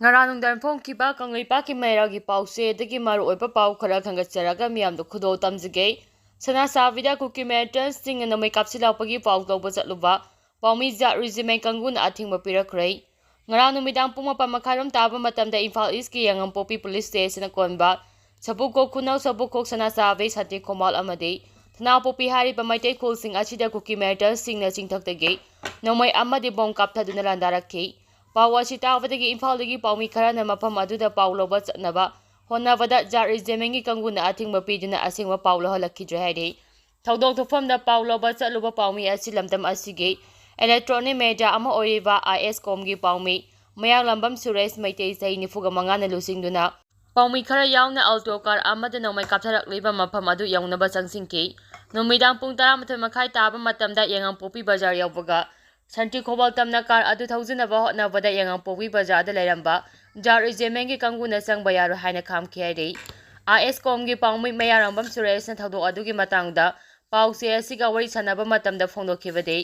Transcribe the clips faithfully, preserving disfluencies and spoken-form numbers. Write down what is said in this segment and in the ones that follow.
ꯉꯔꯥꯡ ꯅꯨꯡꯗꯥꯡ ꯐꯣꯡꯈꯤꯕ ꯀꯪꯂꯩꯄꯥꯛꯀꯤ ꯃꯩꯔꯥꯒꯤ ꯄꯥꯎꯆꯦꯗꯒꯤ ꯃꯔꯨꯑꯣꯏꯕ ꯄꯥꯎ ꯈꯔ ꯈꯟꯒꯠꯆꯔꯒ ꯃꯤꯌꯥꯝꯗ ꯈꯨꯗꯣꯜ ꯇꯝꯖꯒꯦ꯫ ꯁꯅꯥ ꯆꯥꯕꯤꯗ ꯀꯨꯀꯤ ꯃꯤꯂꯤꯇꯦꯟꯠꯁꯤꯡꯅ ꯅꯣꯡꯃꯩ ꯀꯥꯞꯁꯤꯜꯂꯛꯄꯒꯤ ꯄꯥꯎ ꯂꯧꯕ ꯆꯠꯂꯨꯕ ꯄꯥꯎꯃꯤ ꯖꯥꯠ ꯔꯤꯖꯤꯃꯦꯟ ꯀꯥꯡꯕꯨꯅ ꯑꯊꯤꯡꯕ ꯄꯤꯔꯛꯈ꯭ꯔꯦ꯫ ꯉꯔꯥꯡ ꯅꯨꯃꯤꯗꯥꯡ ꯄꯨꯡ ꯃꯥꯄꯟ ꯃꯈꯥꯏꯔꯣꯝ ꯇꯥꯕ ꯃꯇꯝꯗ ꯏꯝꯐꯥꯜ ꯏꯁꯀꯤ ꯌꯥꯉꯝꯄꯣꯛꯄꯤ ꯄꯨꯂꯤꯁ ꯁ꯭ꯇꯦꯁꯟꯅ ꯀꯣꯟꯕ ꯁꯕꯨꯛꯈꯣꯛ ꯈꯨꯅꯧ ꯁꯕꯨꯛꯈꯣꯛ ꯁꯅꯥ ꯆꯥꯕꯤ ꯁꯥꯟꯇꯤ ꯈꯣꯃꯥꯜ ꯑꯃꯗꯤ ꯊꯅꯥꯄꯣꯛꯄꯤ ꯍꯥꯏꯔꯤꯕ ꯃꯩꯇꯩ ꯈꯨꯜꯁꯤꯡ ꯑꯁꯤꯗ ꯀꯨꯀꯤ ꯃꯤꯂꯤꯇꯦꯟꯠꯁꯤꯡꯅ ꯆꯤꯡꯊꯛꯇꯒꯤ ꯅꯣꯡꯃꯩ ꯑꯃꯗꯤ ꯕꯣꯝ ꯀꯥꯞꯊꯗꯨꯅ ꯂꯥꯟꯗꯥꯔꯛꯈꯤ꯫ ꯄꯥꯎ ꯑꯁꯤ ꯇꯥꯕꯗꯒꯤ ꯏꯝꯐꯥꯜꯗꯒꯤ ꯄꯥꯎꯃꯤ ꯈꯔꯅ ꯃꯐꯝ ꯑꯗꯨꯗ ꯄꯥꯎ ꯂꯧꯕ ꯆꯠꯅꯕ ꯍꯣꯠꯅꯕꯗ ꯖꯥꯠ ꯔꯤꯖꯤꯃꯦꯟꯒꯤ ꯀꯥꯡꯕꯨꯅ ꯑꯊꯤꯡꯕ ꯄꯤꯗꯨꯅ ꯑꯁꯦꯡꯕ ꯄꯥꯎ ꯂꯧꯍꯜꯂꯛꯈꯤꯗ꯭ꯔꯦ ꯍꯥꯏꯔꯤ꯫ ꯊꯧꯗꯣꯛ ꯊꯣꯛꯐꯝꯗ ꯄꯥꯎ ꯂꯧꯕ ꯆꯠꯂꯨꯕ ꯄꯥꯎꯃꯤ ꯑꯁꯤ ꯂꯝꯗꯝ ꯑꯁꯤꯒꯤ ꯏꯂꯦꯛꯇ꯭ꯔꯣꯅꯤꯛ ꯃꯦꯗꯤꯌꯥ ꯑꯃ ꯑꯣꯏꯔꯤꯕ ꯑꯥꯏ ꯑꯦꯁ ꯀꯣꯝꯒꯤ ꯄꯥꯎꯃꯤ ꯃꯌꯥꯡꯂꯝꯕꯝ ꯁꯨꯔꯦꯁ, ꯃꯩꯇꯩ, ꯆꯍꯤ ꯅꯤꯐꯨꯒ ꯃꯉꯥꯅ ꯂꯨꯆꯤꯡꯗꯨꯅ ꯄꯥꯎꯃꯤ ꯈꯔ ꯌꯥꯎꯅ ꯑꯜꯇꯣ ꯀꯥꯔ ꯑꯃꯗ ꯅꯣꯡꯃꯩ ꯀꯥꯞꯊꯔꯛꯂꯤꯕ ꯃꯐꯝ ꯑꯗꯨ ꯌꯧꯅꯕ ꯆꯪꯁꯤꯟꯈꯤ꯫ ꯅꯨꯃꯤꯗꯥꯡ ꯄꯨꯡ ꯇꯔꯥꯃꯥꯊꯣꯏ ꯃꯈꯥꯏ ꯇꯥꯕ ꯃꯇꯝꯗ ꯌꯥꯉꯝꯄꯣꯛꯄꯤ ꯕꯖꯥꯔ ꯌꯧꯕꯒ ꯁꯥꯟꯇꯤ ꯈꯣꯃꯥꯜ ꯇꯝꯅ ꯀꯥꯔ ꯑꯗꯨ ꯊꯧꯖꯤꯟꯅꯕ ꯍꯣꯠꯅꯕꯗ ꯌꯥꯉꯝꯄꯣꯛꯄꯤ ꯕꯖꯥꯔꯗ ꯂꯩꯔꯝꯕ ꯖꯥꯠ ꯔꯤꯖꯤꯃꯦꯟꯒꯤ ꯀꯥꯡꯕꯨꯅ ꯆꯪꯕ ꯌꯥꯔꯣꯏ ꯍꯥꯏꯅ ꯈꯥꯝꯈꯤ ꯍꯥꯏꯔꯤ꯫ ꯑꯥꯏ ꯑꯦꯁ ꯀꯣꯝꯒꯤ ꯄꯥꯎꯃꯤ ꯃꯌꯥꯡꯂꯝꯕꯝ ꯁꯨꯔꯦꯁꯅ ꯊꯧꯗꯣꯛ ꯑꯗꯨꯒꯤ ꯃꯇꯥꯡꯗ ꯄꯥꯎꯆꯦ ꯑꯁꯤꯒ ꯋꯥꯔꯤ ꯁꯥꯟꯅꯕ ꯃꯇꯝꯗ ꯐꯣꯡꯗꯣꯛꯈꯤꯕꯗꯤ,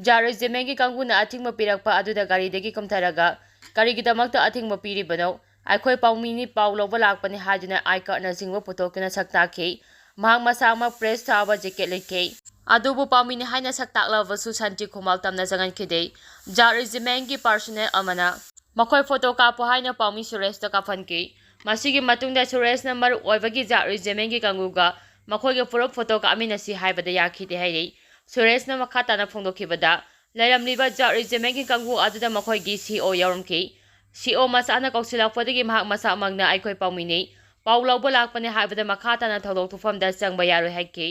ꯖꯥꯠ ꯔꯤꯖꯤꯃꯦꯟꯒꯤ ꯀꯥꯡꯕꯨꯅ ꯑꯊꯤꯡꯕ ꯄꯤꯔꯛꯄ ꯑꯗꯨꯗ ꯒꯥꯔꯤꯗꯒꯤ ꯀꯨꯝꯊꯔꯒ ꯀꯔꯤꯒꯤꯗꯃꯛꯇ ꯑꯊꯤꯡꯕ ꯄꯤꯔꯤꯕꯅꯣ? ꯑꯩꯈꯣꯏ ꯄꯥꯎꯃꯤꯅꯤ, ꯄꯥꯎ ꯂꯧꯕ ꯂꯥꯛꯄꯅꯤ ꯍꯥꯏꯗꯨꯅ ꯑꯥꯏ ꯀꯥꯔꯠꯅꯆꯤꯡꯕ ꯄꯨꯊꯣꯛꯇꯨꯅ ꯁꯛ ꯇꯥꯛꯈꯤ꯫ ꯃꯍꯥꯛ ꯃꯁꯥꯃꯛ ꯄ꯭ꯔꯦꯁ ꯊꯥꯕ ꯖꯦꯀꯦꯠ ꯂꯤꯠꯈꯤ꯫ ꯑꯗꯨꯕꯨ ꯄꯥꯎꯃꯤꯅꯤ ꯍꯥꯏꯅ ꯁꯛ ꯇꯥꯛꯂꯕꯁꯨ ꯁꯥꯟꯇꯤ ꯈꯣꯃꯥꯜ ꯇꯝꯅ ꯆꯪꯍꯟꯈꯤꯗꯦ꯫ ꯖꯥꯠ ꯔꯤꯖꯤꯃꯦꯟꯒꯤ ꯄꯥꯔꯁꯣꯅꯦꯜ ꯑꯃꯅ ꯃꯈꯣꯏ ꯐꯣꯇꯣ ꯀꯥꯞꯄꯨ ꯍꯥꯏꯅ ꯄꯥꯎꯃꯤ ꯁꯨꯔꯦꯁꯇ ꯀꯥꯞꯍꯟꯈꯤ꯫ ꯃꯁꯤꯒꯤ ꯃꯇꯨꯡꯗ ꯁꯨꯔꯦꯁꯅ ꯃꯔꯨ ꯑꯣꯏꯕꯒꯤ ꯖꯥꯠ ꯔꯤꯖꯤꯃꯦꯟꯒꯤ ꯀꯥꯡꯕꯨꯒ ꯃꯈꯣꯏꯒꯤ ꯄꯨꯔꯞ ꯐꯣꯇꯣ ꯀꯥꯞꯃꯤꯟꯅꯁꯤ ꯍꯥꯏꯕꯗ ꯌꯥꯈꯤꯗꯦ ꯍꯥꯏꯔꯤ꯫ ꯁꯨꯔꯦꯁꯅ ꯃꯈꯥ ꯇꯥꯅ ꯐꯣꯡꯗꯣꯛꯈꯤꯕꯗ, ꯂꯩꯔꯝꯂꯤꯕ ꯖꯥꯠ ꯔꯤꯖꯤꯃꯦꯟꯒꯤ ꯀꯥꯡꯕꯨ ꯑꯗꯨꯗ ꯃꯈꯣꯏꯒꯤ ꯁꯤ ꯑꯣ ꯌꯥꯎꯔꯝꯈꯤ꯫ ꯁꯤ ꯑꯣ ꯃꯁꯥꯅ ꯀꯧꯁꯤꯜꯂꯛꯄꯗꯒꯤ ꯃꯍꯥꯛ ꯃꯁꯥꯃꯛꯅ ꯑꯩꯈꯣꯏ ꯄꯥꯎꯃꯤꯅꯤ, ꯄꯥꯎ ꯂꯧꯕ ꯂꯥꯛꯄꯅꯤ ꯍꯥꯏꯕꯗ ꯃꯈꯥ ꯇꯥꯅ ꯊꯧꯗꯣꯛ ꯊꯣꯛꯐꯝꯗ ꯆꯪꯕ ꯌꯥꯔꯣꯏ ꯍꯥꯏꯈꯤ꯫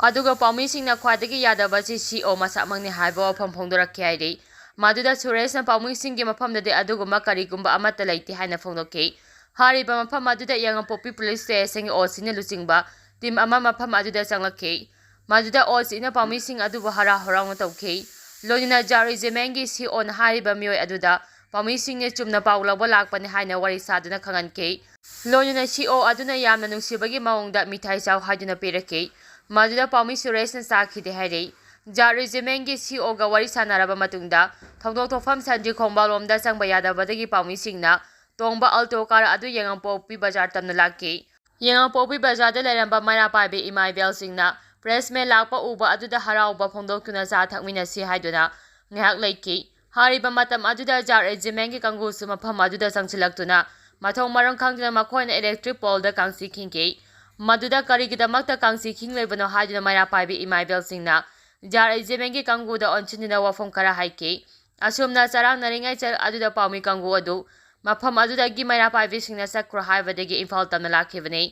ꯑꯗꯨꯒ ꯄꯥꯎꯃꯤꯁꯤꯡꯅ ꯈ꯭ꯋꯥꯏꯗꯒꯤ ꯌꯥꯗꯕꯁꯤ ꯁꯤ ꯑꯣ ꯃꯁꯥꯃꯛꯅꯤ ꯍꯥꯏꯕ ꯋꯥꯐꯝ ꯐꯣꯡꯗꯣꯔꯛꯈꯤ ꯍꯥꯏꯔꯤ꯫ ꯃꯗꯨꯗ ꯁꯨꯔꯦꯁꯅ ꯄꯥꯎꯃꯤꯁꯤꯡꯒꯤ ꯃꯐꯝꯗꯗꯤ ꯑꯗꯨꯒꯨꯝꯕ ꯀꯔꯤꯒꯨꯝꯕ ꯑꯃꯠꯇ ꯂꯩꯇꯦ ꯍꯥꯏꯅ ꯐꯣꯡꯗꯣꯛꯈꯤ꯫ ꯍꯥꯏꯔꯤꯕ ꯃꯐꯝ ꯑꯗꯨꯗ ꯌꯥꯉꯝꯄꯣꯛꯄꯤ ꯄꯨꯂꯤꯁ ꯁ꯭ꯇꯦꯁꯟꯒꯤ ꯑꯣ ꯁꯤꯅ ꯂꯨꯆꯤꯡꯕ ꯇꯤꯝ ꯑꯃ ꯃꯐꯝ ꯑꯗꯨꯗ ꯆꯪꯂꯛꯈꯤ꯫ ꯃꯗꯨꯗ ꯑꯣ ꯁꯤꯅ ꯄꯥꯎꯃꯤꯁꯤꯡ ꯑꯗꯨꯕꯨ ꯍꯔꯥꯎ ꯍꯔꯥꯎꯅ ꯇꯧꯈꯤ꯫ ꯂꯣꯏꯅꯅ ꯖꯥꯠ ꯔꯤꯖꯤꯃꯦꯟꯒꯤ ꯁꯤ ꯑꯣꯅ ꯍꯥꯏꯔꯤꯕ ꯃꯤꯑꯣꯏ ꯑꯗꯨꯗ ꯄꯥꯎꯃꯤꯁꯤꯡꯅ ꯆꯨꯝꯅ ꯄꯥꯎ ꯂꯧꯕ ꯂꯥꯛꯄꯅꯤ ꯍꯥꯏꯅ ꯋꯥꯔꯤ ꯁꯥꯗꯨꯅ ꯈꯪꯍꯟꯈꯤ꯫ ꯂꯣꯏꯅꯅ ꯁꯤ ꯑꯣ ꯑꯗꯨꯅ ꯌꯥꯝꯅ ꯅꯨꯡꯁꯤꯕꯒꯤ ꯃꯑꯣꯡꯗ ꯃꯤꯊꯥꯏ ꯆꯥꯎ ꯍꯥꯏꯗꯨꯅ ꯄꯤꯔꯛꯈꯤ꯫ ꯃꯗꯨꯗ ꯄꯥꯎꯃꯤ ꯁꯨꯔꯦꯁꯅ ꯆꯥꯈꯤꯗꯦ ꯍꯥꯏꯔꯤ꯫ ꯖꯥꯠ ꯔꯤꯖꯤꯃꯦꯟꯒꯤ ꯁꯤ ꯑꯣꯒ ꯋꯥꯔꯤ ꯁꯥꯟꯅꯔꯕ ꯃꯇꯨꯡꯗ ꯊꯧꯗꯣꯛ ꯊꯣꯛꯐꯝ ꯁꯟꯇ꯭ꯔꯤ ꯈꯣꯡꯕꯥꯜꯂꯣꯝꯗ ꯆꯪꯕ ꯌꯥꯗꯕꯗꯒꯤ ꯄꯥꯎꯃꯤꯁꯤꯡꯅ ꯇꯣꯡꯕ ꯑꯜꯇꯣ ꯀꯥꯔ ꯑꯗꯨ ꯌꯦꯉꯥꯡꯄꯣꯛꯄꯤ ꯕꯖꯥꯔ ꯇꯝꯅ ꯂꯥꯛꯈꯤ꯫ ꯌꯦꯉꯥꯡꯄꯣꯛꯄꯤ ꯕꯖꯥꯔꯗ ꯂꯩꯔꯝꯕ ꯃꯩꯔꯥ ꯄꯥꯏꯕꯤ ꯏꯃꯥ ꯏꯕꯦꯜꯁꯤꯡꯅ ꯄ꯭ꯔꯦꯁꯃꯦꯟ ꯂꯥꯛꯄ ꯎꯕ ꯑꯗꯨꯗ ꯍꯔꯥꯎꯕ ꯐꯣꯡꯗꯣꯛꯇꯨꯅ ꯆꯥ ꯊꯛꯃꯤꯟꯅꯁꯤ ꯍꯥꯏꯗꯨꯅ ꯉꯥꯏꯍꯥꯛ ꯂꯩꯈꯤ꯫ ꯍꯥꯏꯔꯤꯕ ꯃꯇꯝ ꯑꯗꯨꯗ ꯖꯥꯠ ꯔꯦꯖꯤꯃꯦꯟꯒꯤ ꯀꯥꯡꯕꯨꯁꯨ ꯃꯐꯝ ꯑꯗꯨꯗ ꯆꯪꯁꯤꯜꯂꯛꯇꯨꯅ ꯃꯊꯣꯡ ꯃꯔꯝ ꯈꯪꯗꯅ ꯃꯈꯣꯏꯅ ꯏꯂꯦꯛꯇ꯭ꯔꯤꯛ ꯄꯣꯜꯗ ꯀꯥꯡꯁꯤ ꯈꯤꯡꯈꯤ꯫ ꯃꯗꯨꯗ ꯀꯔꯤꯒꯤꯗꯃꯛꯇ ꯀꯥꯡꯁꯤ ꯈꯤꯡꯂꯤꯕꯅꯣ ꯍꯥꯏꯗꯨꯅ ꯃꯩꯔꯥ ꯄꯥꯏꯕꯤ ꯏꯃꯥ ꯏꯕꯦꯜꯁꯤꯡꯅ ꯖꯥꯠ ꯔꯦꯖꯤꯃꯦꯟꯒꯤ ꯀꯥꯡꯕꯨꯗ ꯑꯣꯟꯁꯤꯟꯗꯨꯅ ꯋꯥꯐꯝ ꯈꯔ ꯍꯥꯏꯈꯤ꯫ ꯑꯁꯨꯝꯅ ꯆꯔꯥꯡꯅꯔꯤꯉꯩ ꯆꯠ ꯑꯗꯨꯗ ꯄꯥꯎꯃꯤ ꯀꯥꯡꯕꯨ ꯑꯗꯨ ꯃꯐꯝ ꯑꯗꯨꯗꯒꯤ ꯃꯩꯔꯥ ꯄꯥꯏꯕꯤꯁꯤꯡꯅ ꯆꯠꯈ꯭ꯔꯣ ꯍꯥꯏꯕꯗꯒꯤ ꯏꯝꯐꯥꯜ ꯇꯝꯅ ꯂꯥꯛꯈꯤꯕꯅꯤ꯫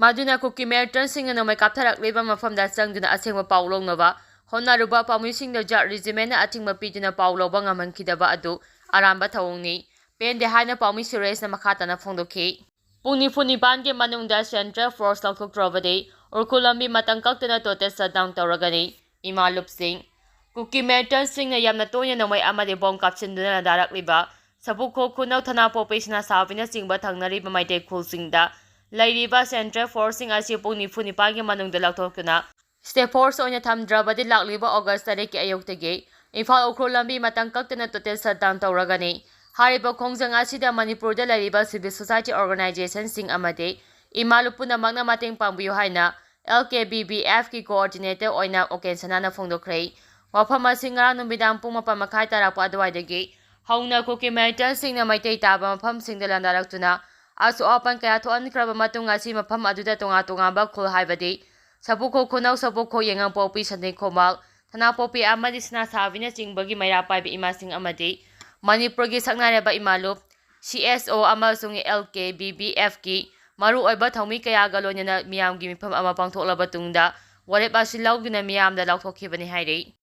ꯃꯗꯨꯅ ꯀꯨꯀꯤ ꯃꯤꯂꯤꯇꯦꯟꯠꯁꯤꯡꯅ ꯅꯣꯡꯃꯩ ꯀꯥꯞꯊꯔꯛꯂꯤꯕ ꯃꯐꯝꯗ ꯆꯪꯗꯨꯅ ꯑꯁꯦꯡꯕ ꯄꯥꯎ ꯂꯧꯅꯕ ꯍꯣꯠꯅꯔꯨꯕ ꯄꯥꯎꯃꯤꯁꯤꯡꯗ ꯖꯥꯠ ꯔꯦꯖꯤꯃꯦꯟꯅ ꯑꯊꯤꯡꯕ ꯄꯤꯗꯨꯅ ꯄꯥꯎ ꯂꯧꯕ ꯉꯝꯍꯟꯈꯤꯗꯕ ꯑꯗꯨ ꯑꯔꯥꯟꯕ ꯊꯧꯑꯣꯡꯅꯤ, ꯄꯦꯟꯗꯦ ꯍꯥꯏꯅ ꯄꯥꯎꯃꯤ ꯁꯨꯔꯦꯁꯅ ꯃꯈꯥ ꯇꯥꯅ ꯐꯣꯡꯗꯣꯛꯈꯤ꯫ ꯄꯨꯡ ꯅꯤꯐꯨ ꯅꯤꯄꯥꯟꯒꯤ ꯃꯅꯨꯡꯗ ꯁꯦꯟꯇ꯭ꯔꯦꯜ ꯐꯣꯔꯁ ꯂꯧꯊꯣꯛꯇ꯭ꯔꯕꯗꯤ ꯎꯈ꯭ꯔꯨꯜ ꯂꯝꯕꯤ ꯃꯇꯝ ꯀꯛꯇꯅ ꯇꯣꯇꯦꯜ ꯁꯠꯗꯥꯎꯟ ꯇꯧꯔꯒꯅꯤ꯫ ꯏꯃꯥ ꯂꯨꯞꯁꯤꯡ꯫ ꯀꯨꯀꯤ ꯃꯤꯂꯤꯇꯦꯟꯠꯁꯤꯡꯅ ꯌꯥꯝꯅ ꯇꯣꯏꯅ ꯅꯣꯡꯃꯩ ꯑꯃꯗꯤ ꯕꯣꯝ ꯀꯥꯞꯁꯤꯟꯗꯨꯅ ꯂꯥꯟꯗꯥꯔꯛꯂꯤꯕ ꯁꯄꯨꯈꯣ, ꯈꯨꯅꯧ, ꯊꯅꯥꯄꯣꯛꯄꯤ, ꯁꯅꯥꯁꯥꯕꯤꯅꯆꯤꯡꯕ ꯊꯪꯅꯔꯤꯕ ꯃꯩꯇꯩ ꯈꯨꯜꯁꯤꯡꯗ ꯂꯩꯔꯤꯕ ꯁꯦꯟꯇ꯭ꯔꯦꯜ ꯐꯣꯔꯁꯁꯤꯡ ꯑꯁꯤ ꯄꯨꯡ ꯅꯤꯐꯨ ꯅꯤꯄꯥꯟꯒꯤ ꯃꯅꯨꯡꯗ ꯂꯧꯊꯣꯛꯇꯨꯅ ꯁ꯭ꯇꯦꯠ ꯐꯣꯔꯁ ꯑꯣꯏꯅ ꯊꯝꯗ꯭ꯔꯕꯗꯤ ꯂꯥꯛꯂꯤꯕ ꯑꯣꯒꯁ ꯇꯔꯦꯠꯀꯤ ꯑꯌꯨꯛꯇꯒꯤ ꯏꯝꯐꯥꯜ ꯎꯈ꯭ꯔꯨꯜ ꯂꯝꯕꯤ ꯃꯇꯝ ꯀꯛꯇꯅ ꯇꯣꯇꯦꯜ ꯁꯠꯗꯥꯎꯟ ꯇꯧꯔꯒꯅꯤ꯫ ꯍꯥꯏꯔꯤꯕ ꯈꯣꯡꯖꯪ ꯑꯁꯤꯗ ꯃꯅꯤꯄꯨꯔꯗ ꯂꯩꯔꯤꯕ ꯁꯤꯚꯤꯜ ꯁꯣꯁꯥꯏꯇꯤ ꯑꯣꯔꯒꯅꯥꯏꯖꯦꯁꯟꯁꯤꯡ ꯑꯃꯗꯤ ꯏꯃꯥ ꯂꯨꯞ ꯄꯨꯝꯅꯃꯛꯅ ꯃꯇꯦꯡ ꯄꯥꯡꯕꯤꯌꯨ ꯍꯥꯏꯅ ꯑꯦꯜ ꯀꯦ ꯕꯤ ꯕꯤ ꯑꯦꯐꯀꯤ ꯀꯣꯑꯣꯔꯗꯤꯅꯦꯇꯔ ꯑꯣꯏꯅ ꯑꯣꯀꯦꯟ ꯁꯅꯥꯅ ꯐꯣꯡꯗꯣꯛꯈ꯭ꯔꯦ꯫ ꯋꯥꯐꯝ ꯑꯁꯤ ꯉꯔꯥꯡ ꯅꯨꯃꯤꯗꯥꯡ ꯄꯨꯡ ꯃꯥꯄꯟ ꯃꯈꯥꯏ ꯇꯥꯔꯛꯄ ꯑꯗꯨꯋꯥꯏꯗꯒꯤ ꯍꯧꯅ ꯀꯨꯀꯤ ꯃꯤꯂꯤꯇꯦꯟꯠꯁꯤꯡꯅ ꯃꯩꯇꯩ ꯇꯥꯕ ꯃꯐꯝꯁꯤꯡꯗ ꯂꯥꯟꯗꯥꯔꯛꯇꯨꯅ ꯑꯁꯣꯛ ꯑꯄꯟ ꯀꯌꯥ ꯊꯣꯛꯍꯟꯈ꯭ꯔꯕ ꯃꯇꯨꯡ, ꯉꯁꯤ ꯃꯐꯝ ꯑꯗꯨꯗ ꯇꯣꯉꯥꯟ ꯇꯣꯉꯥꯟꯕ ꯈꯨꯜ, ꯍꯥꯏꯕꯗꯤ ꯁꯄꯨꯈꯣ, ꯈꯨꯅꯧ, ꯁꯄꯨꯈꯣ, ꯌꯦꯉꯥꯡꯄꯣꯛꯄꯤ, ꯁꯟꯇ꯭ꯔꯤ ꯈꯣꯡꯕꯥꯜ, ꯊꯅꯥꯄꯣꯛꯄꯤ ꯑꯃꯗꯤ ꯁꯅꯥꯁꯥꯕꯤꯅꯆꯤꯡꯕꯒꯤ ꯃꯩꯔꯥ ꯄꯥꯏꯕꯤ ꯏꯃꯥꯁꯤꯡ ꯑꯃꯗꯤ ꯃꯅꯤꯄꯨꯔꯒꯤ ꯁꯛꯅꯥꯏꯔꯕ ꯏꯃꯥ ꯂꯨꯞ, ꯁꯤ ꯑꯦꯁ ꯑꯣ ꯑꯃꯁꯨꯡ ꯑꯦꯜ ꯀꯦ ꯕꯤ ꯕꯤ ꯑꯦꯐꯀꯤ ꯃꯔꯨꯑꯣꯏꯕ ꯊꯧꯃꯤ ꯀꯌꯥꯒ ꯂꯣꯏꯅꯅ ꯃꯤꯌꯥꯝꯒꯤ ꯃꯤꯐꯝ ꯑꯃ ꯄꯥꯡꯊꯣꯛꯂꯕ ꯇꯨꯡꯗ ꯋꯥꯔꯦꯞ ꯑꯁꯤ ꯂꯧꯗꯨꯅ ꯃꯤꯌꯥꯝꯗ ꯂꯥꯎꯊꯣꯛꯈꯤꯕꯅꯤ ꯍꯥꯏꯔꯤ꯫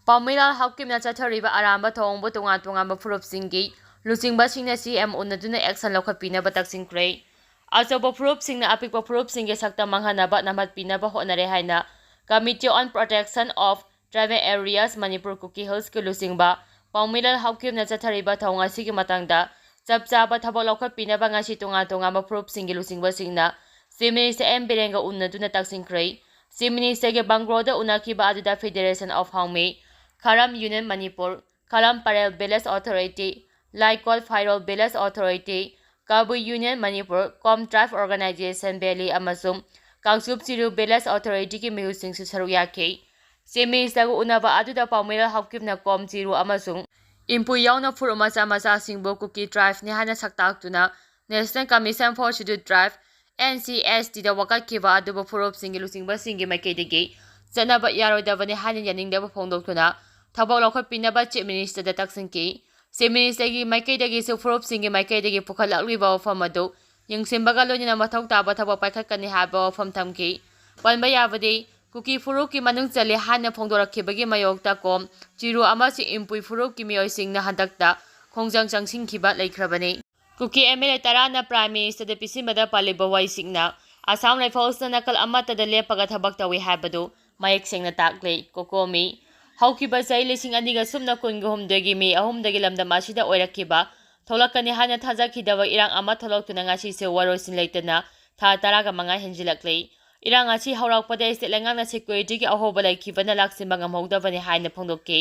ꯄꯥꯎꯃꯤꯔꯥꯜ ꯍꯥꯎꯀꯤꯞꯅ ꯆꯠꯊꯔꯤꯕ ꯑꯔꯥꯟꯕ ꯊꯧꯑꯣꯡꯕꯨ ꯇꯣꯉꯥꯟ ꯇꯣꯉꯥꯟꯕ ꯐꯨꯔꯨꯞꯁꯤꯡꯒꯤ ꯂꯨꯆꯤꯡꯕꯁꯤꯡꯅ ꯁꯤ ꯑꯦꯝ ꯎꯅꯗꯨꯅ ꯑꯦꯛꯁꯟ ꯂꯧꯈꯠꯄꯤꯅꯕ ꯇꯛꯁꯤꯟꯈ꯭ꯔꯦ꯫ ꯑꯆꯧꯕ ꯐꯨꯔꯨꯞꯁꯤꯡꯅ ꯑꯄꯤꯛꯄ ꯐꯨꯔꯨꯞꯁꯤꯡꯒꯤ ꯁꯛꯇꯝ ꯃꯥꯡꯍꯟꯅꯕ ꯅꯝꯍꯠꯄꯤꯅꯕ ꯍꯣꯠꯅꯔꯦ ꯍꯥꯏꯅ Committee on Protection of Tribal Areas Manipur Kuki Hillsꯀꯤ ꯂꯨꯆꯤꯡꯕ ꯄꯥꯎꯃꯤꯔꯥꯜ ꯍꯥꯎꯀꯤꯞꯅ ꯆꯠꯊꯔꯤꯕ ꯊꯧꯑꯣꯡ ꯑꯁꯤꯒꯤ ꯃꯇꯥꯡꯗ ꯆꯞ ꯆꯥꯕ ꯊꯕꯛ ꯂꯧꯈꯠꯄꯤꯅꯕ ꯉꯁꯤ ꯇꯣꯉꯥꯟ ꯇꯣꯉꯥꯟꯕ ꯐꯨꯔꯨꯞꯁꯤꯡꯒꯤ ꯂꯨꯆꯤꯡꯕꯁꯤꯡꯅ Chief Minister ꯑꯦꯟ ꯕꯤꯔꯦꯟꯒ ꯎꯅꯗꯨꯅ ꯇꯛꯁꯤꯟꯈ꯭ꯔꯦ꯫ Chief Ministerꯒꯤ ꯕꯪꯒ꯭ꯂꯣꯗ ꯎꯅꯈꯤꯕ ꯑꯗꯨꯗ Federation of Haungmi, Kharam Union Manipur, ꯈꯂꯝ ꯄꯔꯦꯜ Village Authority, ꯂꯥꯏꯀꯣꯜ ꯐꯥꯏꯔꯣꯜ Village Authority, Kabui Union Manipur, Kom Tribe Organization Valley ꯑꯃꯁꯨꯡ ꯀꯥꯡꯆꯨꯞ ꯆꯤꯔꯨ Village Authorityꯒꯤ ꯃꯤꯍꯨꯠꯁꯤꯡꯁꯨ ꯁꯔꯨꯛ ꯌꯥꯈꯤ꯫ Chief Ministerꯒ ꯎꯅꯕ ꯑꯗꯨꯗ ꯄꯥꯎꯃꯤꯔꯥꯜ ꯍꯥꯎꯀꯤꯞꯅ ꯀꯣꯝ ꯆꯤꯔꯨ ꯑꯃꯁꯨꯡ ꯏꯝꯄꯨꯏ ꯌꯥꯎꯅ ꯐꯨꯔꯨꯞ ꯃꯆꯥ ꯃꯆꯥꯁꯤꯡꯕꯨ ꯀꯨꯀꯤ tribeꯅꯤ ꯍꯥꯏꯅ ꯁꯛꯇꯥꯛꯇꯨꯅ National Commission for Scheduled Tribe, NCSTꯗ ꯋꯥꯀꯠꯈꯤꯕ ꯑꯗꯨꯕꯨ ꯐꯨꯔꯨꯞꯁꯤꯡꯒꯤ ꯂꯨꯆꯤꯡꯕꯁꯤꯡꯒꯤ ꯃꯥꯏꯀꯩꯗꯒꯤ ꯆꯠꯅꯕ ꯌꯥꯔꯣꯏꯗꯕꯅꯤ ꯍꯥꯏꯅ ꯌꯥꯅꯤꯡꯗꯕ ꯐꯣꯡꯗꯣꯛꯇꯨꯅ ꯊꯕꯛ ꯂꯧꯈꯠꯄꯤꯅꯕ Chief Ministerꯗ ꯇꯛꯁꯤꯟꯈꯤ꯫ Chief Ministerꯒꯤ ꯃꯥꯏꯀꯩꯗꯒꯤꯁꯨ ꯐꯨꯔꯨꯞꯁꯤꯡꯒꯤ ꯃꯥꯏꯀꯩꯗꯒꯤ ꯄꯨꯈꯠꯂꯛꯂꯤꯕ ꯋꯥꯐꯝ ꯑꯗꯨ ꯌꯦꯡꯁꯤꯟꯕꯒ ꯂꯣꯏꯅꯅ ꯃꯊꯧ ꯇꯥꯕ ꯊꯕꯛ ꯄꯥꯏꯈꯠꯀꯅꯤ ꯍꯥꯏꯕ ꯋꯥꯐꯝ ꯊꯝꯈꯤ꯫ ꯄꯟꯕ ꯌꯥꯕꯗꯤ, ꯀꯨꯀꯤ ꯐꯨꯔꯨꯞꯀꯤ ꯃꯅꯨꯡ ꯆꯜꯂꯤ ꯍꯥꯏꯅ ꯐꯣꯡꯗꯣꯔꯛꯈꯤꯕꯒꯤ ꯃꯥꯌꯣꯛꯇ ꯀꯣꯝ ꯆꯤꯔꯨ ꯑꯃꯁꯨꯡ ꯏꯝꯄꯨꯏ ꯐꯨꯔꯨꯞꯀꯤ ꯃꯤꯑꯣꯏꯁꯤꯡꯅ ꯍꯟꯗꯛꯇ ꯈꯣꯡꯖꯪ ꯆꯪꯁꯤꯟꯈꯤꯕ ꯂꯩꯈ꯭ꯔꯕꯅꯤ꯫ ꯀꯨꯀꯤ MLA ꯇꯔꯥꯅ Prime Ministerꯗ ꯄꯤꯁꯤꯟꯕꯗ ꯄꯜꯂꯤꯕ ꯋꯥꯍꯩꯁꯤꯡꯅ Assam Riflesꯅ ꯅꯥꯀꯜ ꯑꯃꯠꯇꯗ ꯂꯦꯞꯄꯒ ꯊꯕꯛ ꯇꯧꯏ ꯍꯥꯏꯕꯗꯨ ꯃꯌꯦꯛ ꯁꯦꯡꯅ ꯇꯥꯛꯂꯤ꯫ ꯀꯣꯀꯣꯃꯤ, ꯍꯧꯈꯤꯕ ꯆꯍꯤ ꯂꯤꯁꯤꯡ ꯑꯅꯤꯒ ꯁꯨꯞꯅ ꯀꯨꯟꯒ ꯍꯨꯝꯗꯣꯏꯒꯤ ꯃꯦ ꯑꯍꯨꯝꯗꯒꯤ ꯂꯝꯗꯝ ꯑꯁꯤꯗ ꯑꯣꯏꯔꯛꯈꯤꯕ ꯊꯣꯛꯂꯛꯀꯅꯤ ꯍꯥꯏꯅ ꯊꯥꯖꯈꯤꯗꯕ ꯏꯔꯥꯡ ꯑꯃ ꯊꯣꯛꯂꯛꯇꯨꯅ ꯉꯁꯤꯁꯨ ꯋꯥꯔꯣꯏꯁꯤꯟ ꯂꯩꯇꯅ ꯊꯥ ꯇꯔꯥꯒ ꯃꯉꯥ ꯍꯦꯟꯖꯤꯜꯂꯛꯂꯤ꯫ ꯏꯔꯥꯡ ꯑꯁꯤ ꯍꯧꯔꯛꯄꯗ state ꯂꯩꯉꯥꯛꯅ securityꯒꯤ ꯑꯍꯣꯕ ꯂꯩꯈꯤꯕꯅ ꯂꯥꯛꯁꯤꯟꯕ ꯉꯝꯍꯧꯗꯕꯅꯤ ꯍꯥꯏꯅ ꯐꯣꯡꯗꯣꯛꯈꯤ꯫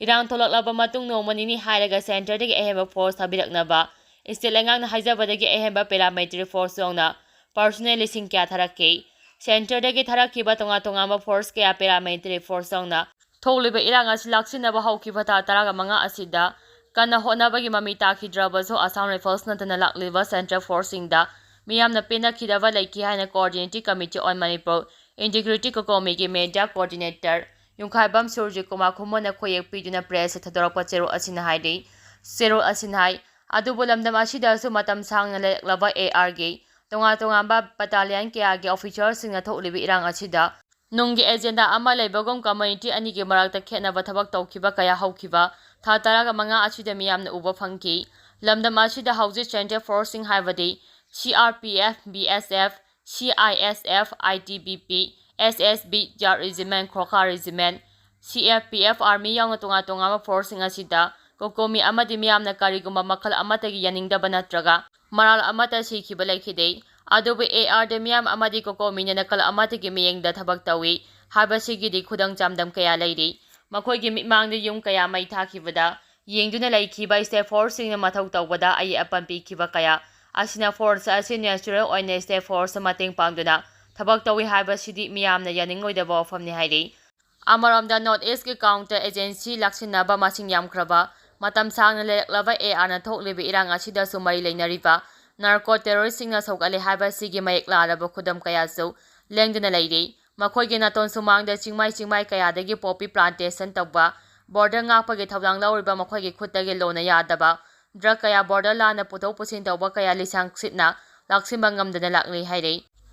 ꯏꯔꯥꯡ ꯊꯣꯛꯂꯛꯂꯕ ꯃꯇꯨꯡ ꯅꯣꯡꯃ ꯅꯤꯅꯤ ꯍꯥꯏꯔꯒ centreꯗꯒꯤ ꯑꯍꯦꯟꯕ force ꯊꯥꯕꯤꯔꯛꯅꯕ state ꯂꯩꯉꯥꯛꯅ ꯍꯥꯏꯖꯕꯗꯒꯤ ꯑꯍꯦꯟꯕ paramilitary force ꯌꯥꯎꯅ personnel ꯂꯤꯁꯤꯡ ꯀꯌꯥ ꯊꯥꯔꯛꯈꯤ꯫ Centreꯗꯒꯤ ꯊꯥꯔꯛꯈꯤꯕ ꯇꯣꯉꯥꯟ ꯇꯣꯉꯥꯟꯕ force ꯀꯌꯥ paramilitary force ꯌꯥꯎꯅ ꯊꯣꯛꯂꯤꯕ ꯏꯔꯥꯡ ꯑꯁꯤ ꯂꯥꯛꯁꯤꯟꯅꯕ ꯍꯧꯈꯤꯕ ꯊꯥ ꯇꯔꯥꯒ ꯃꯉꯥ ꯑꯁꯤꯗ ꯀꯟꯅ ꯍꯣꯠꯅꯕꯒꯤ ꯃꯃꯤ ꯇꯥꯈꯤꯗ꯭ꯔꯕꯁꯨ, Assam Rifles ꯅꯠꯇꯅ ꯂꯥꯛꯂꯤꯕ central forceꯁꯤꯡꯗ ꯃꯤꯌꯥꯝꯅ ꯄꯦꯟꯅꯈꯤꯗꯕ ꯂꯩꯈꯤ ꯍꯥꯏꯅ Coordinating Committee on Manipur Integrity, ꯀꯣꯀꯣꯃꯤꯒꯤ media coordinator ꯌꯨꯝꯈꯥꯏꯕꯝ ꯁꯨꯔꯖꯤꯠ ꯀꯨꯃꯥꯔ ꯈꯨꯃꯟꯅ ꯈꯣꯏꯌꯦꯛ ꯄꯤꯗꯨꯅ pressꯇ ꯊꯥꯗꯣꯔꯛꯄ ꯆꯦꯔꯣꯜ ꯑꯁꯤꯅ ꯍꯥꯏꯔꯤ꯫ ꯆꯦꯔꯣꯜ ꯑꯁꯤꯅ ꯍꯥꯏ, ꯑꯗꯨꯕꯨ ꯂꯝꯗꯝ ꯑꯁꯤꯗꯁꯨ ꯃꯇꯝ ꯁꯥꯡꯅ ꯂꯩꯔꯛꯂꯕ ARꯒꯤ ꯇꯣꯉꯥꯟ ꯇꯣꯉꯥꯟꯕ battalion ꯀꯌꯥꯒꯤ officerꯁꯤꯡꯅ ꯊꯣꯛꯂꯤꯕ ꯏꯔꯥꯡ ꯑꯁꯤꯗ ꯅꯨꯡꯒꯤ agenda ꯑꯃ ꯂꯩꯕꯒꯨꯝ community ꯑꯅꯤꯒꯤ ꯃꯔꯛꯇ ꯈꯦꯠꯅꯕ ꯊꯕꯛ ꯇꯧꯈꯤꯕ ꯀꯌꯥ ꯍꯧꯈꯤꯕ ꯊꯥ ꯇꯔꯥꯒ ꯃꯉꯥ ꯑꯁꯤꯗ ꯃꯤꯌꯥꯝꯅ ꯎꯕ ꯐꯪꯈꯤ꯫ ꯂꯝꯗꯝ ꯑꯁꯤꯗ ꯍꯧꯖꯤꯛ central forceꯁꯤꯡ ꯍꯥꯏꯕꯗꯤ CRPF, BSF, CISF, ITBP, SSB, Jat Regiment, Gorkha Regiment, CFPF Army ꯌꯥꯎꯅ ꯇꯣꯉꯥꯟ ꯇꯣꯉꯥꯟꯕ forceꯁꯤꯡ ꯑꯁꯤꯗ ꯀꯣꯀꯣꯃꯤ ꯑꯃꯗꯤ ꯃꯤꯌꯥꯝꯅ ꯀꯔꯤꯒꯨꯝꯕ ꯃꯈꯜ ꯑꯃꯠꯇꯒꯤ ꯌꯥꯅꯤꯡꯗꯕ ꯅꯠꯇ꯭ꯔꯒ ꯃꯔꯥꯜ ꯑꯃꯠꯇ ꯁꯤꯈꯤꯕ ꯂꯩꯈꯤꯗꯦ꯫ ꯑꯗꯨꯕꯨ ARꯗ ꯃꯤꯌꯥꯝ ꯑꯃꯗꯤ ꯀꯣꯀꯣꯃꯤꯅ ꯅꯥꯀꯜ ꯑꯃꯠꯇꯒꯤ ꯃꯤꯠꯌꯦꯡꯗ ꯊꯕꯛ ꯇꯧꯏ ꯍꯥꯏꯕꯁꯤꯒꯤꯗꯤ ꯈꯨꯗꯝ ꯆꯥꯡꯗꯝ ꯀꯌꯥ ꯂꯩꯔꯤ꯫ ꯃꯈꯣꯏꯒꯤ ꯃꯤꯠꯃꯥꯡꯗ ꯌꯨꯝ ꯀꯌꯥ ꯃꯩ ꯊꯥꯈꯤꯕꯗ ꯌꯦꯡꯗꯨꯅ ꯂꯩꯈꯤꯕ state force ꯁꯤꯡꯅ ꯃꯊꯧ ꯇꯧꯕꯗ ꯑꯌꯦꯠ ꯑꯄꯟ ꯄꯤꯈꯤꯕ ꯀꯌꯥ ꯑꯁꯤꯅ force ꯑꯁꯤ natural ꯑꯣꯏꯅ state force ꯃꯇꯦꯡ ꯄꯥꯡꯗꯨꯅ ꯊꯕꯛ ꯇꯧꯏ ꯍꯥꯏꯕꯁꯤꯗꯤ ꯃꯤꯌꯥꯝꯅ ꯌꯥꯅꯤꯡꯂꯣꯏꯗꯕ ꯋꯥꯐꯝꯅꯤ ꯍꯥꯏꯔꯤ꯫ ꯑꯃꯔꯣꯝꯗ North East ꯀꯤ counter agency ꯂꯥꯛꯁꯤꯟꯅꯕ ꯃꯁꯤꯡ ꯌꯥꯝꯈ꯭ꯔꯕ ꯃꯇꯝ ꯁꯥꯡꯅ ꯂꯩꯔꯛꯂꯕ A R ꯅ ꯊꯣꯛꯂꯤꯕ ꯏꯔꯥꯡ ꯑꯁꯤꯗꯁꯨ ꯃꯔꯤ ꯂꯩꯅꯔꯤꯕ narco terrorist ꯁꯤꯡꯅ ꯁꯧꯒꯠꯂꯦ ꯍꯥꯏꯕꯁꯤꯒꯤ ꯃꯌꯦꯛ ꯂꯥꯔꯕ ꯈꯨꯗꯝ ꯀꯌꯥꯁꯨ ꯂꯦꯡꯗꯅ ꯂꯩꯔꯤ꯫ ꯃꯈꯣꯏꯒꯤ ꯅꯥꯇꯣꯟ ꯁꯨꯃꯥꯡꯗ ꯆꯤꯡꯃꯥꯏ ꯆꯤꯡꯃꯥꯏ ꯀꯌꯥꯗꯒꯤ poppy plantation ꯇꯧꯕ, border ꯉꯥꯛꯄꯒꯤ ꯊꯧꯗꯥꯡ ꯂꯧꯔꯤꯕ ꯃꯈꯣꯏꯒꯤ ꯈꯨꯠꯇꯒꯤ ꯂꯣꯟꯅ ꯌꯥꯗꯕ drug ꯀꯌꯥ border ꯂꯥꯟꯅ ꯄꯨꯊꯣꯛ ꯄꯨꯁꯤꯟ ꯇꯧꯕ ꯀꯌꯥ ꯂꯤꯁꯥꯡ ꯁꯤꯠꯅ ꯂꯥꯛꯁꯤꯟꯕ ꯉꯝꯗꯅ ꯂꯥꯛꯂꯤ ꯍꯥꯏꯔꯤ꯫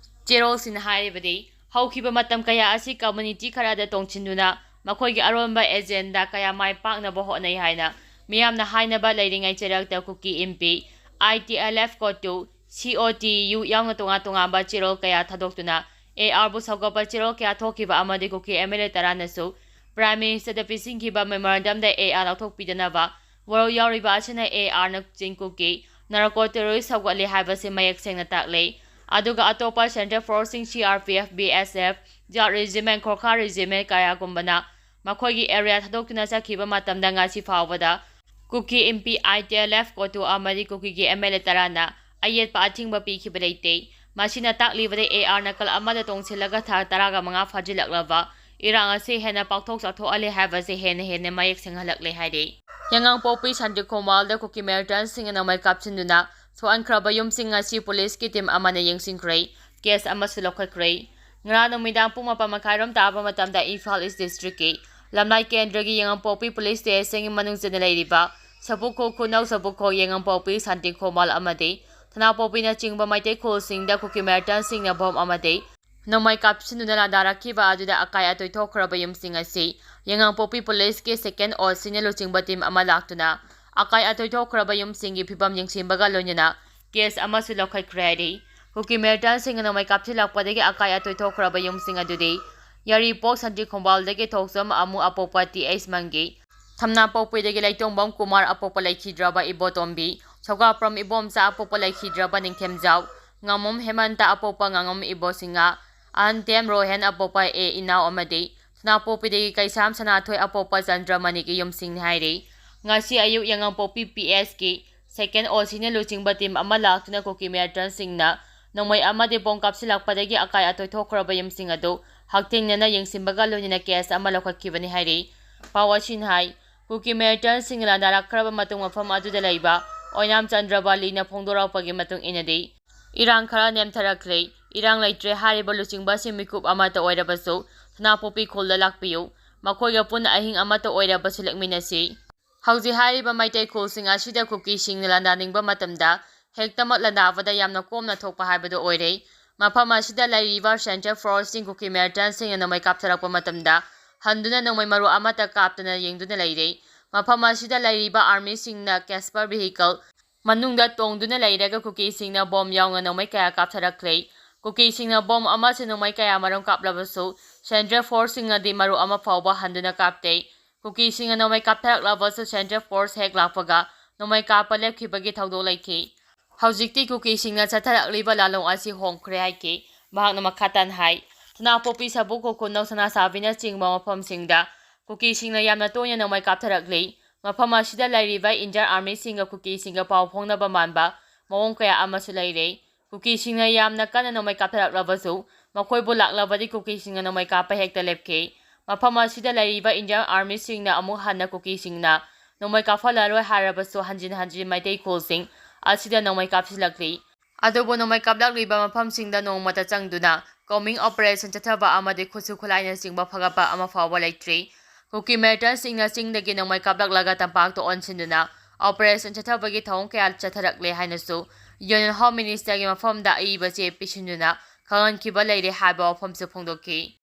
ꯆꯦꯔꯣꯜꯁꯤꯡꯅ ꯍꯥꯏꯔꯤꯕꯗꯤ, ꯍꯧꯈꯤꯕ ꯃꯇꯝ ꯀꯌꯥ ꯑꯁꯤ community ꯈꯔꯗ ꯇꯣꯡꯁꯤꯟꯗꯨꯅ ꯃꯈꯣꯏꯒꯤ ꯑꯔꯣꯟꯕ agenda ꯀꯌꯥ ꯃꯥꯏ ꯄꯥꯛꯅꯕ ꯍꯣꯠꯅꯩ ꯍꯥꯏꯅ ꯃꯤꯌꯥꯝꯅ ꯍꯥꯏꯅꯕ ꯂꯩꯔꯤꯉꯩ ꯆꯩꯔꯛꯇ ꯀꯨꯀꯤ ꯏꯟꯄꯤ, I T L F ꯀꯣꯇꯨ, C O T U ꯌꯥꯎꯅ ꯇꯣꯉꯥꯟ ꯇꯣꯉꯥꯟꯕ ꯆꯦꯔꯣꯜ ꯀꯌꯥ ꯊꯥꯗꯣꯛꯇꯨꯅ A R ꯕꯨ ꯁꯧꯒꯠꯄ ꯆꯦꯔꯣꯜ ꯀꯌꯥ ꯊꯣꯛꯈꯤꯕ ꯑꯃꯗꯤ ꯀꯨꯀꯤ M L A ꯇꯔꯥꯅꯁꯨ Prime Minister the ꯄꯤꯁꯤꯟꯈꯤꯕ memorandum the A R ꯂꯧꯊꯣꯛꯄꯤꯗꯅꯕ ꯋꯥꯔꯣꯜ ꯌꯥꯎꯔꯤꯕ ꯑꯁꯤꯅ A R ꯅ ꯆꯤꯡ ꯀꯨꯀꯤ narco terrorist ꯁꯧꯒꯠꯂꯦ ꯍꯥꯏꯕꯁꯤ ꯃꯌꯦꯛ ꯁꯦꯡꯅ ꯇꯥꯛꯂꯦ꯫ ꯑꯗꯨꯒ ꯑꯇꯣꯞꯄ central force ꯁꯤꯡ C R P F, B S F, Jat Regiment, Gorkha Regiment ꯀꯌꯥꯒꯨꯝꯕꯅ ꯃꯈꯣꯏꯒꯤ area ꯊꯥꯗꯣꯛꯇꯨꯅ ꯆꯠꯈꯤꯕ ꯃꯇꯝꯗ ꯉꯁꯤ ꯐꯥꯎꯕꯗ ꯀꯨꯀꯤ ꯏꯟꯄꯤ I T L F ꯀꯣꯇꯨ ꯑꯃꯗꯤ ꯀꯨꯀꯤꯒꯤ M L A ꯇꯔꯥꯅ ꯑꯌꯦꯠꯄ ꯑꯊꯤꯡꯕ ꯄꯤꯈꯤꯕ ꯂꯩꯇꯦ꯫ ꯃꯁꯤꯅ ꯇꯥꯛꯂꯤꯕꯗꯤ A R ꯅꯥꯀꯜ ꯑꯃꯗ ꯇꯣꯡꯁꯤꯜꯂꯒ ꯊꯥ ꯇꯔꯥꯒ ꯃꯉꯥ ꯐꯥꯖꯤꯜꯂꯛꯂꯕ ꯏꯔꯥꯡ ꯑꯁꯤ ꯍꯦꯟꯅ ꯄꯥꯛꯊꯣꯛ ꯆꯥꯎꯊꯣꯛꯍꯜꯂꯦ ꯍꯥꯏꯕꯁꯤ ꯍꯦꯟꯅ ꯍꯦꯟꯅ ꯃꯌꯦꯛ ꯁꯦꯡꯍꯜꯂꯛꯂꯦ ꯍꯥꯏꯔꯤ꯫ ꯌꯥꯉꯥꯡꯄꯣꯛꯄꯤ ꯁꯥꯟꯇꯤ ꯈꯣꯡꯕꯥꯜꯗ ꯀꯨꯀꯤ militant ꯁꯤꯡꯅ ꯅꯣꯡꯃꯩ ꯀꯥꯞꯁꯤꯟꯗꯨꯅ ꯁꯣꯛꯍꯟꯈ꯭ꯔꯕ ꯌꯨꯝꯁꯤꯡ ꯑꯁꯤ police ꯀꯤ team ꯑꯃꯅ ꯌꯦꯡꯁꯤꯟꯈ꯭ꯔꯦ꯫ Case ꯑꯃꯁꯨ ꯂꯧꯈꯠꯈ꯭ꯔꯦ꯫ ꯉꯔꯥꯡ ꯅꯨꯃꯤꯗꯥꯡ ꯄꯨꯡ ꯃꯥꯄꯟ ꯃꯈꯥꯏꯔꯣꯝ ꯇꯥꯕ ꯃꯇꯝꯗ ꯏꯝꯐꯥꯜ East district ꯀꯤ ꯂꯝꯂꯥꯏ ꯀꯦꯟꯗ꯭ꯔꯒꯤ ꯌꯥꯉꯥꯡꯄꯣꯛꯄꯤ police station ꯒꯤ ꯃꯅꯨꯡ ꯆꯟꯅ ꯂꯩꯔꯤꯕ ꯁꯕꯨꯈꯣ ꯈꯨꯅꯧ ꯁꯕꯨꯈꯣ ꯌꯥꯉꯥꯡꯄꯣꯛꯄꯤ ꯁꯥꯟꯇꯤ ꯈꯣꯡꯕꯥꯜ ꯑꯃꯗꯤ ꯊꯅꯥꯄꯣꯛꯄꯤꯅꯆꯤꯡꯕ ꯃꯩꯇꯩ ꯈꯨꯜꯁꯤꯡꯗ ꯀꯨꯀꯤ militant ꯁꯤꯡꯅ bomb ꯑꯃꯗꯤ ꯅꯣꯡꯃꯩ ꯀꯥꯞꯁꯤꯟꯗꯨꯅ ꯂꯥꯟꯗꯥꯔꯛꯈꯤꯕ ꯑꯗꯨꯗ ꯑꯀꯥꯏ ꯑꯇꯣꯏ ꯊꯣꯛꯈ꯭ꯔꯕ ꯌꯨꯝꯁꯤꯡ ꯑꯁꯤ ꯌꯥꯉꯥꯡꯄꯣꯛꯄꯤ police ꯀꯤ second O C ꯅ ꯂꯨꯆꯤꯡꯕ team ꯑꯃ ꯂꯥꯛꯇꯨꯅ ꯑꯀꯥꯏ ꯑꯇꯣꯏ ꯊꯣꯛꯈ꯭ꯔꯕ ꯌꯨꯝꯁꯤꯡꯒꯤ ꯐꯤꯕꯝ ꯌꯦꯡꯁꯤꯟꯕꯒ ꯂꯣꯏꯅꯅ case ꯑꯃꯁꯨ ꯂꯧꯈꯠꯈ꯭ꯔꯦ ꯍꯥꯏꯔꯤ꯫ ꯀꯨꯀꯤ militant ꯁꯤꯡꯅ ꯅꯣꯡꯃꯩ ꯀꯥꯞꯁꯤꯜꯂꯛꯄꯗꯒꯤ ꯑꯀꯥꯏ ꯑꯇꯣꯏ ꯊꯣꯛꯈ꯭ꯔꯕ ꯌꯨꯝꯁꯤꯡ ꯑꯗꯨꯗꯤ ꯌꯥꯔꯤꯄꯣꯛ ꯁꯥꯟꯇꯤ ꯈꯣꯡꯕꯥꯜꯗꯒꯤ ꯊꯣꯛꯆꯝ ꯑꯃꯨ ꯑꯄꯣꯛꯄ T H ꯃꯪꯒꯤ, ꯊꯝꯅꯥꯄꯣꯛꯄꯤꯗꯒꯤ ꯂꯩꯇꯣꯡꯕꯝ ꯀꯨꯃꯥꯔ ꯑꯄꯣꯛꯄ ꯂꯩꯈꯤꯗ꯭ꯔꯕ ꯏꯕꯣꯇꯣꯝꯕꯤ, ꯁꯧꯒꯥꯄ꯭ꯔꯝ ꯏꯕꯣꯝꯆꯥ ꯑꯄꯣꯛꯄ ꯂꯩꯈꯤꯗ꯭ꯔꯕ ꯅꯤꯡꯊꯦꯝꯖꯥꯎ, ꯉꯥꯃꯨꯝ ꯍꯦꯃꯟꯇ ꯑꯄꯣꯛꯄ ꯉꯥꯉꯝ ꯏꯕꯣꯁꯤꯡꯍ, ꯑꯍꯟꯇꯦꯝ ꯔꯣꯍꯦꯟ ꯑꯄꯣꯛꯄ ꯑꯦ ꯏꯅꯥꯎ ꯑꯃꯗꯤ ꯅꯥꯄꯣꯛꯄꯤꯗꯒꯤ ꯀꯩꯁꯥꯝ ꯁꯅꯥꯊꯣꯏ ꯑꯄꯣꯛꯄ ꯆꯟꯗ꯭ꯔꯃꯅꯤꯒꯤ ꯌꯨꯝꯁꯤꯡꯅꯤ ꯍꯥꯏꯔꯤ꯫ ꯉꯁꯤ ꯑꯌꯨꯛ ꯌꯥꯉꯥꯡꯄꯣꯛꯄꯤ ꯄꯤ ꯑꯦꯁꯀꯤ ꯁꯦꯀꯦꯟ ꯑꯣ ꯁꯤꯅ ꯂꯨꯆꯤꯡꯕ ꯇꯤꯝ ꯑꯃ ꯂꯥꯛꯇꯨꯅ ꯀꯨꯀꯤ ꯃꯤꯂꯤꯇꯦꯟꯁꯤꯡꯅ ꯅꯣꯡꯃꯩ ꯑꯃꯗꯤ ꯕꯣꯝ ꯀꯥꯞꯁꯤꯜꯂꯛꯄꯗꯒꯤ ꯑꯀꯥꯏ ꯑꯇꯣꯏ ꯊꯣꯛꯈ꯭ꯔꯕ ꯌꯨꯝꯁꯤꯡ ꯑꯗꯨ ꯍꯛꯊꯦꯡꯅꯅ ꯌꯦꯡꯁꯤꯟꯕꯒ ꯂꯣꯏꯅꯅ ꯀꯦꯁ ꯑꯃ ꯂꯧꯈꯠꯈꯤꯕꯅꯤ ꯍꯥꯏꯔꯤ꯫ ꯄꯥꯎ ꯑꯁꯤꯅ ꯍꯥꯏ, ꯀꯨꯀꯤ ꯃꯤꯂꯤꯇꯦꯟꯁꯤꯡꯅ ꯂꯥꯟꯗꯥꯔꯛꯈ꯭ꯔꯕ ꯃꯇꯨꯡ ꯃꯐꯝ ꯑꯗꯨꯗ ꯂꯩꯕ ꯑꯣꯏꯅꯥꯝ ꯆꯟꯗ꯭ꯔꯕꯥꯂꯤꯅ ꯐꯣꯡꯗꯣꯔꯛꯄꯒꯤ ꯃꯇꯨꯡ ꯏꯟꯅꯗꯤ, ꯏꯔꯥꯡ ꯈꯔ ꯅꯦꯝꯊꯔꯛꯂꯦ꯫ ꯏꯔꯥꯡ ꯂꯩꯇ꯭ꯔꯦ ꯍꯥꯏꯔꯤꯕ ꯂꯨꯆꯤꯡꯕꯁꯤꯡ ꯃꯤꯀꯨꯞ ꯑꯃꯠꯇ ꯑꯣꯏꯔꯕꯁꯨ ꯁꯅꯥꯄꯣꯛꯄꯤ ꯈꯨꯜꯗ ꯂꯥꯛꯄꯤꯌꯨ꯫ ꯃꯈꯣꯏꯒ ꯄꯨꯟꯅ ꯑꯍꯤꯡ ꯑꯃꯠꯇ ꯑꯣꯏꯔꯕꯁꯨ ꯂꯦꯛꯃꯤꯟꯅꯁꯤ꯫ ꯍꯧꯖꯤꯛ ꯍꯥꯏꯔꯤꯕ ꯃꯩꯇꯩ ꯈꯨꯜꯁꯤꯡ ꯑꯁꯤꯗ ꯀꯨꯀꯤꯁꯤꯡꯅ ꯂꯥꯟꯗꯥꯅꯤꯡꯕ ꯃꯇꯝꯗ ꯍꯦꯛꯇꯃꯛ ꯂꯥꯟꯗꯥꯕꯗ ꯌꯥꯝꯅ ꯀꯣꯝꯅ ꯊꯣꯛꯄ ꯍꯥꯏꯕꯗꯨ ꯑꯣꯏꯔꯦ꯫ ꯃꯐꯝ ꯑꯁꯤꯗ ꯂꯩꯔꯤꯕ ꯁꯦꯟꯇ꯭ꯔꯦꯜ ꯐꯣꯔꯁꯁꯤꯡ ꯀꯨꯀꯤ ꯃꯤꯂꯤꯇꯦꯟꯁꯤꯡꯅ ꯅꯣꯡꯃꯩ ꯀꯥꯞꯊꯔꯛꯄ ꯃꯇꯝꯗ ꯍꯟꯗꯨꯅ ꯅꯣꯡꯃꯩ ꯃꯔꯨ ꯑꯃꯠꯇ ꯀꯥꯞꯇꯅ ꯌꯦꯡꯗꯨꯅ ꯂꯩꯔꯦ꯫ ꯃꯐꯝ ꯑꯁꯤꯗ ꯂꯩꯔꯤꯕ ꯑꯥꯔꯃꯤꯁꯤꯡꯅ ꯀꯦꯁꯄꯔ ꯚꯤꯍꯤꯀꯜ ꯃꯅꯨꯡꯗ ꯇꯣꯡꯗꯨꯅ ꯂꯩꯔꯒ ꯀꯨꯀꯤꯁꯤꯡꯅ ꯕꯣꯝ ꯌꯥꯎꯅ ꯅꯣꯡꯃꯩ ꯀꯌꯥ ꯀꯥꯞꯊꯔꯛꯂꯦ꯫ ꯀꯨꯀꯤꯁꯤꯡꯅ ꯕꯣꯝ ꯑꯃꯁꯨꯡ ꯅꯣꯡꯃꯩ ꯀꯌꯥ ꯃꯔꯨꯝ ꯀꯥꯞꯂꯕꯁꯨ ꯁꯦꯟꯇ꯭ꯔꯦꯜ ꯐꯣꯔꯁꯁꯤꯡꯅꯗꯤ ꯃꯔꯨ ꯑꯃ ꯐꯥꯎꯕ ꯍꯟꯗꯨꯅ ꯀꯥꯞꯇꯦ꯫ ꯀꯨꯀꯤꯁꯤꯡꯅ ꯅꯣꯡꯃꯩ ꯀꯥꯞꯊꯔꯛꯂꯕꯁꯨ ꯁꯦꯟꯇ꯭ꯔꯦꯜ ꯐꯣꯔꯁ ꯍꯦꯛ ꯂꯥꯛꯄꯒ ꯅꯣꯡꯃꯩ ꯀꯥꯞꯄ ꯂꯦꯞꯈꯤꯕꯒꯤ ꯊꯧꯗꯣꯛ ꯂꯩꯈꯤ꯫ ꯍꯧꯖꯤꯛꯇꯤ ꯀꯨꯀꯤꯁꯤꯡꯅ ꯆꯠꯊꯔꯛꯂꯤꯕ ꯂꯥꯂꯣꯡ ꯑꯁꯤ ꯍꯣꯡꯈ꯭ꯔꯦ ꯍꯥꯏꯈꯤ꯫ ꯃꯍꯥꯛꯅ ꯃꯈꯥ ꯇꯥꯅ ꯍꯥꯏ, ꯁꯅꯥꯄꯣꯛꯄꯤ, ꯁꯕꯨ, ꯈꯨꯔꯈꯨꯜ, ꯅꯧꯁꯅꯥꯁꯥꯕꯤꯅꯆꯤꯡꯕ ꯃꯐꯝꯁꯤꯡꯗ ꯀꯨꯀꯤꯁꯤꯡꯅ ꯌꯥꯝꯅ ꯇꯣꯏꯅ ꯅꯣꯡꯃꯩ ꯀꯥꯞꯊꯔꯛꯂꯤ꯫ ꯃꯐꯝ ꯑꯁꯤꯗ ꯂꯩꯔꯤꯕ ꯏꯟꯗꯤꯌꯥꯟ ꯑꯥꯔꯃꯤꯁꯤꯡꯒ ꯀꯨꯀꯤꯁꯤꯡꯒ ꯄꯥꯎ ꯐꯥꯎꯅꯕ ꯃꯥꯟꯕ ꯃꯑꯣꯡ ꯀꯌꯥ ꯑꯃꯁꯨ ꯂꯩꯔꯦ꯫ ꯀꯨꯀꯤꯁꯤꯡꯅ ꯌꯥꯝꯅ ꯀꯟꯅ ꯅꯣꯡꯃꯩ ꯀꯥꯞꯊꯔꯛꯂꯕꯁꯨ ꯃꯈꯣꯏꯕꯨ ꯂꯥꯛꯂꯕꯗꯤ ꯀꯨꯀꯤꯁꯤꯡꯅ ꯅꯣꯡꯃꯩ ꯀꯥꯞꯄ ꯍꯦꯛꯇ ꯂꯦꯞꯈꯤ꯫ ꯃꯐꯝ ꯑꯁꯤꯗ ꯂꯩꯔꯤꯕ ꯏꯟꯗꯤꯌꯥꯟ ꯑꯥꯔꯃꯤꯁꯤꯡꯅ ꯑꯃꯨꯛ ꯍꯟꯅ ꯀꯨꯀꯤꯁꯤꯡꯅ ꯅꯣꯡꯃꯩ ꯀꯥꯞꯍꯜꯂꯔꯣꯏ ꯍꯥꯏꯔꯕꯁꯨ ꯍꯟꯖꯤꯟ ꯍꯟꯖꯤꯟ ꯃꯩꯇꯩ ꯈꯨꯜꯁꯤꯡ ꯑꯁꯤꯗ ꯅꯣꯡꯃꯩ ꯀꯥꯞꯁꯤꯜꯂꯛꯂꯤ꯫ ꯑꯗꯨꯕꯨ ꯅꯣꯡꯃꯩ ꯀꯥꯞꯂꯛꯂꯤꯕ ꯃꯐꯝꯁꯤꯡꯗ ꯅꯣꯡꯃꯇ ꯆꯪꯗꯨꯅ ꯀꯣꯝꯕꯤꯡ ꯑꯣꯄꯔꯦꯁꯟ ꯆꯠꯊꯕ ꯑꯃꯗꯤ ꯈꯨꯠꯁꯨ ꯈꯨꯠꯂꯥꯏꯅꯆꯤꯡꯕ ꯐꯒꯠꯄ ꯑꯃ ꯐꯥꯎꯕ ꯂꯩꯇ꯭ꯔꯤ꯫ ꯀꯨꯀꯤ ꯃꯤꯂꯤꯇꯦꯟꯁꯤꯡꯅ ꯆꯤꯡꯗꯒꯤ ꯅꯣꯡꯃꯩ ꯀꯥꯞꯂꯛꯂꯒ ꯇꯝꯄꯥꯛꯇ ꯑꯣꯟꯁꯤꯟꯗꯨꯅ ꯑꯣꯄꯔꯦꯁꯟ ꯆꯠꯊꯕꯒꯤ ꯊꯧꯑꯣꯡ ꯀꯌꯥ ꯆꯠꯊꯔꯛꯂꯦ ꯍꯥꯏꯅꯁꯨ ꯌꯨꯅꯤꯌꯟ ꯍꯣꯝ ꯃꯤꯅꯤꯁꯇꯔꯒꯤ ꯃꯐꯝꯗ ꯑꯏꯕ ꯆꯦ ꯄꯤꯁꯤꯟꯗꯨꯅ ꯈꯪꯍꯟꯈꯤꯕ ꯂꯩꯔꯦ ꯍꯥꯏꯕ ꯋꯥꯐꯝꯁꯨ ꯐꯣꯡꯗꯣꯛꯈꯤ꯫